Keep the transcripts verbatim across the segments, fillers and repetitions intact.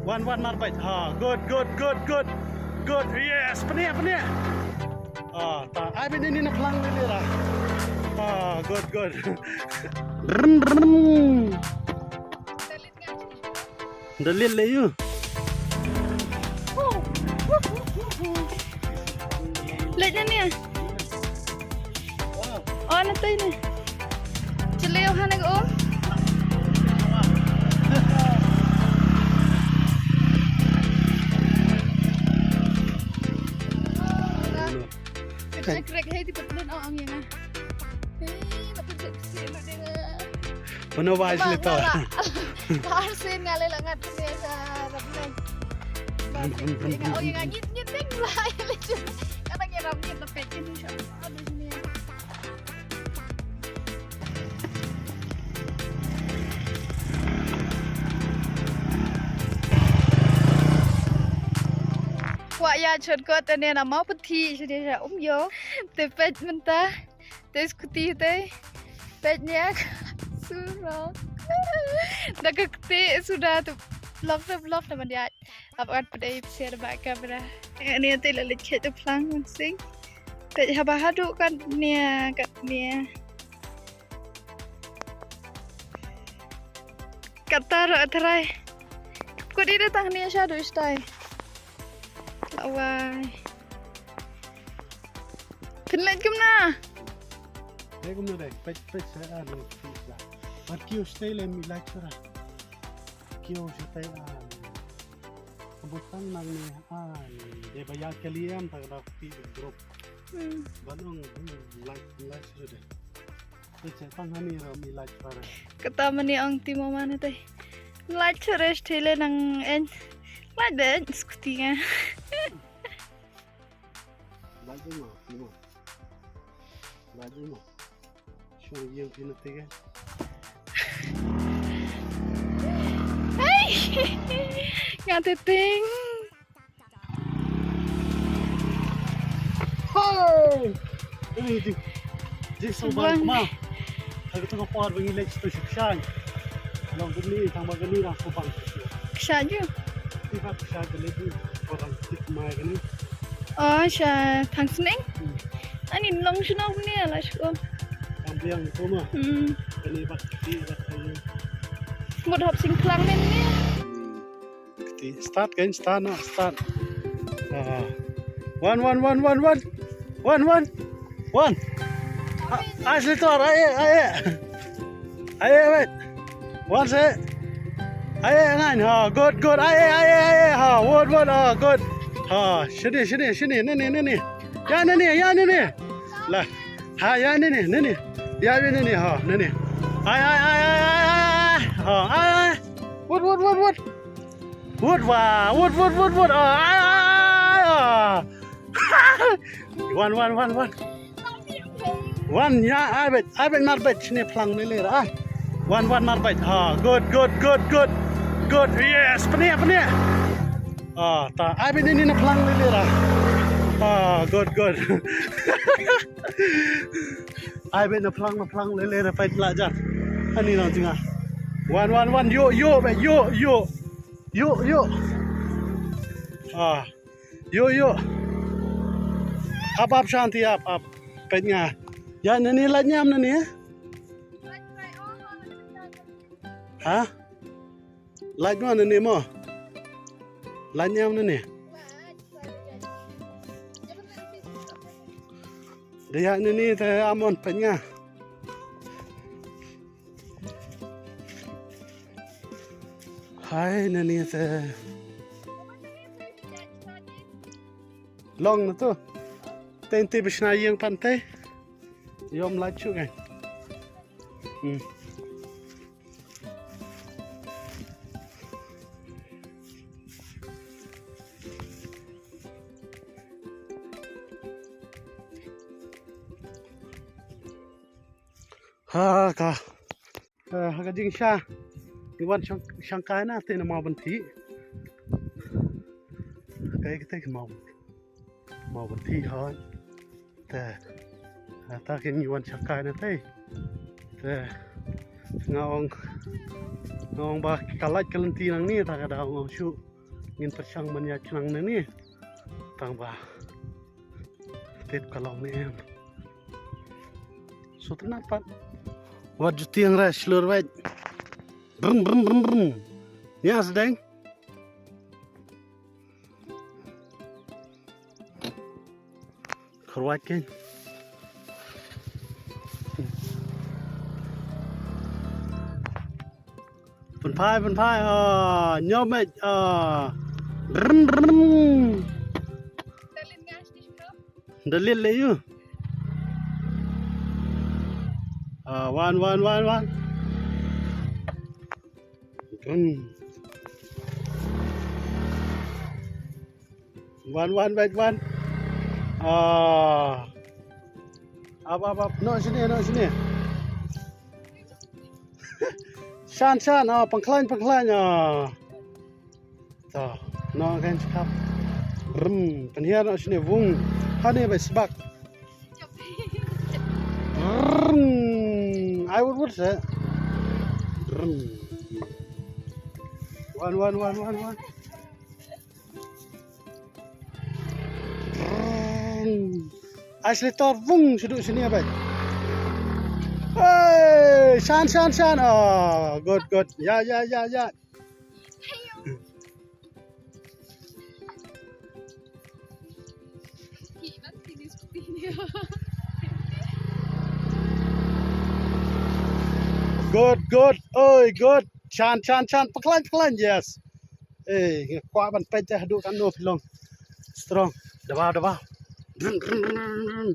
Wan, wan, marbait. Ha, good, good, good, good. Good. Yes, pynïa, pynïa. Ah, ta, ai beit ïa ine na phlang ïa ine ra. Ah, good, good. Rrm, rrm. Delete leh ïa u. Leh ïa ine. Oh, na tei ne. Cheleo ha ne ko. Kita krek hai di putlen ong ong ïa nga. Hei, na putlen si na ding. Pano wai sli to. Bar sen nga le la ngat ne sa rablen. Bar sen nga ong ïa nga ngit ngit ding la ïa le. Kata ngi rap ngin la peit kin sha. Kwah ïa chot ko te ne na mau pynthi shi de sha um yo. Te peit mynta. Te scooty te. Peit nia. Surok. Da ka kti suda tu. Vlog tu vlog na mandia. Ap at pdei psiar ba kamera. Ani ante la leit khet phlang Mynsing. Peit haba haduh kat nia, kat nia. Kata ro trai. Kut ida tang nia shaduh stai. Lawai. Pynlait kumna. Dei kumna dei. Peit, peit sa an. Peit sa. Bat kiew stai le mi lait sura. Kiew stai an. Kabut tang nang ne, ah, dei ba ïa ka liam ta ka dau kti group. Hmm. Ban ong, hmm, like, like shu de. Te che tang hani ram i like para. Kata mani ong ti mo mane te. Like shu re sthi le nang en. Like de en scooty nga. Like de mo, ti mo. Like de mo. Shu ïeng phi na te ke. Hey! Nga te ting. Hey! Ini di. Di so bang ma. Aku tengah por bang ilek tu suksan. Long demi tambah gani lah so bang. Ksa ju. Ti ba ksa gani tu. Orang tik mai gani. Oh, sha Thangsning. Hmm. Ani long shno ni la shko. Tang biang tu ma. Hmm. Kani bat kti bat kani. Mut hap sing klang men ni. Kti start kan start na start. Ah. One, one, one, one, one. One, one. One. Ah, ah, slitor, aye, aye. Aye, wait. One se. Aye, ngan. Ha, good, good. Aye, aye, aye. Ha, word, word. Ha, good. Ha, shini, shini, shini. Nini, nini. Ya nini, ya nini. La. Ha, ya nini, nini. Ya nini, ha, nini. Aye, aye, aye, aye, aye, aye. Ha, aye, aye. Word, word, word, word. Word, wa. Word, word, word, word. Ah, aye, aye, aye, aye. One, one, one, one. One, ya, ai bet, ai bet mar bet, shini phlang ni lir, ah. One, one mar bet. Ha, good, good, good, good. Good, yes, pynïa, pynïa. Ah, ta, ai bet ni na phlang ni lir, ah. Ah, good, good. Ai bet na phlang, na phlang ni lir, peit la jan. Ani nang jinga. One, one, one, yo, yo, bet, yo, yo. Yo, yo. Ah. Yo, yo. Ap, ap, Shanti, ap, ap. Peit nga. Ya, nani lait ñiam nani, eh? Ha? Lait mo nani mo? Lait ñiam nani? Da ya nani te amon peit nga. Hai, nani te. Long na tu. Teng te bishna ïeng pan te. Yom la chu kan. Hmm. Ha ka. Eh, ha ka jingsha. Ngi wan shang, shangkai na te na Mawbynthih. Kai kata ka Maw. Mawbynthih hoi. Te. Ha ta kin ngi wan shangkai na te. Te. Nga ong. Nga ong ba ka lait ka lynti nangne ta ka da ong shu. Ngin pyrshang ban ïa khnang ne ni. Tang ba tip ka long ne em. Sngewtynnat pat. Wat ju tieng re shlur wait. Brum brum brum brum. Ïa sdang. Kyrwat kein. Pynphai, pynphai, ah, ñiom mej, ah. Rrm, rrm. Da leit lei ïa u. Ah, wan, wan, wan, wan. Rrm. Wan, wan, wan, wan. Ah. Ap, ap, ap. Noh shane, noh shane. Shan, shan. Ah, pynkhlaiñ, pynkhlaiñ. Ah. To. Noh kein sha khap. Rrm. Pynhiar noh shane vung. Hangne ba sbak. Rrm. Ai wut wut se. Rrm. Wan, wan, wan, wan, wan. Ai slitor vung shuh sini abai. Hey, shan, shan, shan. Oh, good, good. Ya, ya, ya, ya. Good, good. Oi, good. Shan, shan, shan. Paklan, paklan. Yes. Eh, nga kwah ban peit te haduh katno phi long. Strong. Dawa, dawa. Drun, drun, drun, drun, drun.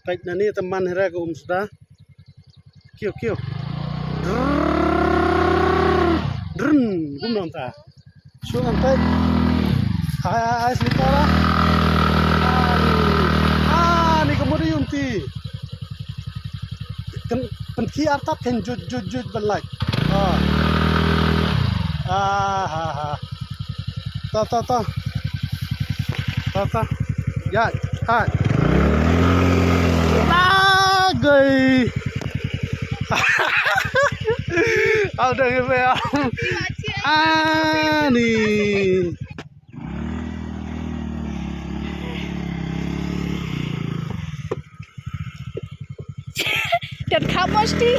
Peit na ni te man hira ka um suda. Kiew, kiew. Drun, drun. Kumno mynta. Shu ngan peit. Ai, ai, ai, slipper ah. Ani. Ani ka mut ïa um ti. Kan pynkhih artat kan jut, jut, jut ban lait. Ah. Ah, ha, ha. Ta, ta, ta. Ta, ta. Ya, ha. Ta, gay. Au dang ibe. Ani. Don't come much tea.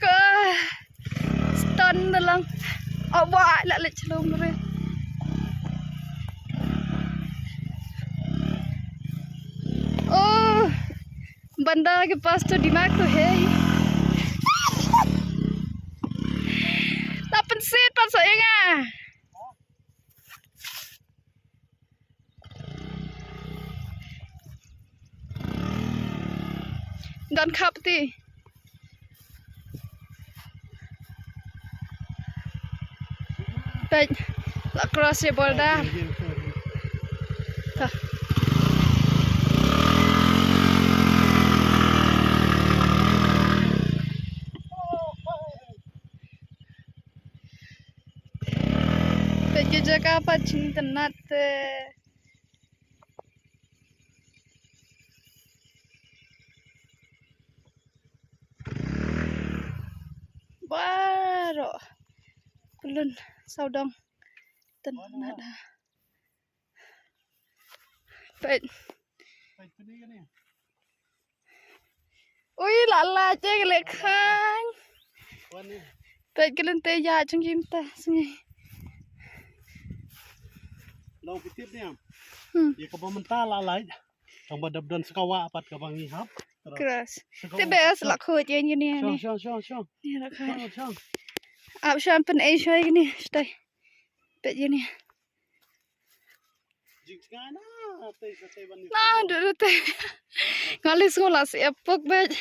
Ka stone da lang. Oh, ba la leit shlur re. Oh, banda ke paas to dimag to hai. Ta pynsit pat sa ïa nga. Don khap ti. Peit, la cross ïa border. Ta. Peit ki jaka pat jingtynnat te. Baroh. Pyllun sawdong. Tynnat. Peit. Ui, la la che ka leh khang. Peit ka lynti ïa jong ki mynta sngi. Long pi tip ne em. Hmm. Ïa kaba mynta la la. Tang ba dap don sakawa pat kaba ngi hap. Cross. Te bes la khuid ïa ni ni. Shong, shong, shong, shong. Ni la khuid. Shong, shong. Ap shan pyn ei shoi ni. Stay. Peit ïa ni. Na, du du te. Nga list ngo la siap puk bej.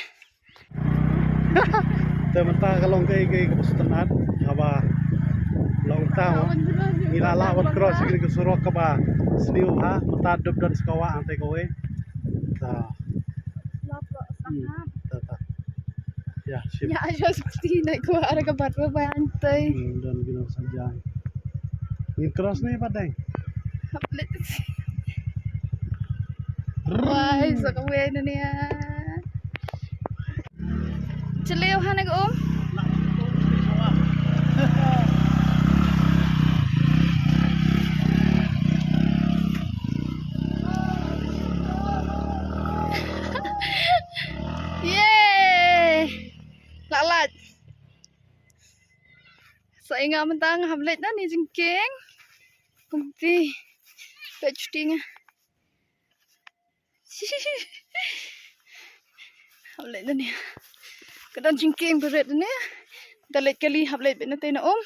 Te mynta ka long kai kai ka bus tynat. Haba long ta mo. Ngi la la wat cross kini ka surok kaba sniew ha. Mynta dub don sakawa ang te kawei. Ta. Hmm, ta, ta. Ya, sip. Ya, ajo sukti na ko ara ka bat ba ban tai. Hmm, don gino saja. Ngin cross ne pat dai. Hap let. Wai, sa kawei na nia. Cheleu ha na ka um. Yay! Lah lait. Sa i nga mynta nga hap leit na ni jingkieng. Kumti. Peit shuti nga. Hap leit na ni. Ka don jingkieng bret na ni. Da leit kali hap leit beit na te na um.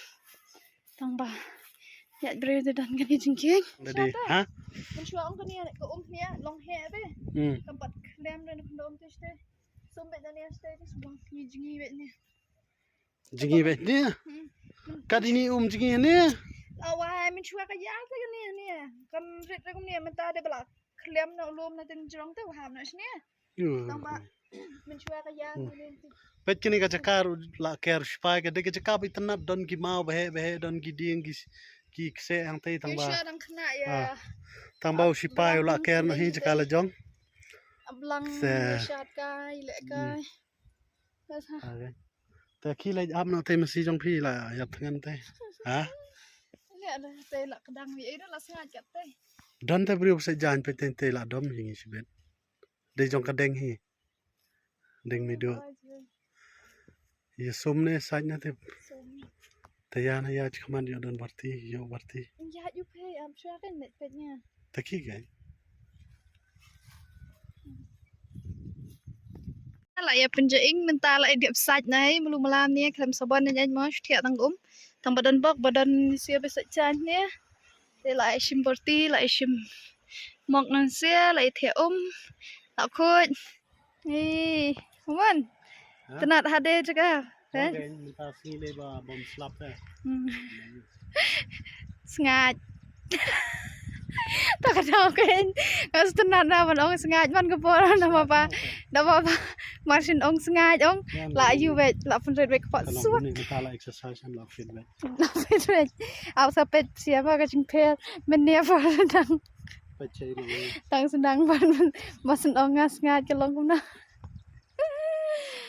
Tang ba ïa briew da don kani jingkieng. Dadi, ha? Mynshuwa ong kani ka um ni long he be. Hmm. Tam pat khlem re na khyndew te ste. Sum beit na ni ste te sum ni jingi beit ni. Jingi beit ni. Hmm. Ka dini um jingi ni. Awai, mynshuwa ka ïa te kani ni. Kan rit re kum ni mynta de bla khlem na lum na tin jrong te waham na sini. Yu. Tang ba mynshuwa ka ïa Hmm. ni. Peit kini ka jaka ruh la ker u sipai ka dei ka jaka ba itynnat don ki maw bahe bahe don ki dieng ki ki kse hangtei tang ba. Mynshuwa dang kena ïa. Ah. Tang ba u sipai u la ker na hi jaka la jong. Ablang se. Mynshuwa kai leh kai. Bas ha. Okay. Te ki la ap na te masi jong phi la ïap thngan te. Ha? Leh la te la kdang wi ei la sngat kat te. Don te briew se jan peit te la dom hi ngi sibet. Dei jong ka deng hi. Deng mi do. Ye sum ne saj na te. Te ya na ya chikman yo don barti yo barti. Ya ju phe am shwa kan met pet nya. Te ki gai. La ya penjaing mynta la dep saj nai melu malam ni khlem sabon ni jan mo shtia tang um. Tang ba don bok ba don sia be saj jan ni. Te la shim barti la shim mok nan sia la thia um. La khut. Ni, man. Ha? Tnat hade jaka. Kan? Okay, mynta sngi le ba bom slap te. Hmm. Sngat. Ta ka dau kan. Ngas tnat na man ong sngat man ka por na ma ba. Da ba ba. Marsin ong sngat ong. Yan, la yan. Yu wet la pun red wek pa. Ka long suak. Ni mynta la exercise and la fit wet. La fit wet. Au sa pet sia ba ka jingpher. Men ne ba dang. Pet chai long. Dang sendang ban. Marsin ong ngas sngat ka long kumna.